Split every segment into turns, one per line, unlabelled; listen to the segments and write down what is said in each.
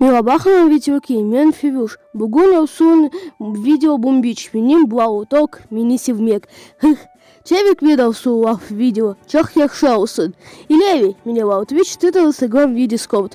Meraba hanım ve Türkiye, men Firüş. Bugün olsun video bumbiç, menim blautok, meni sevmek. Hıh. Tebrik olsun laf video, çoq yahşı olsun. İleri, meni lau Twitch, Twitter, Instagram ve Discord.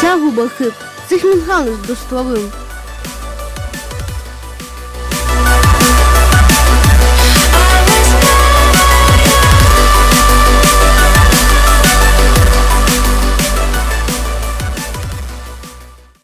Sağ baqıp, Sehminhanov, dostlarım.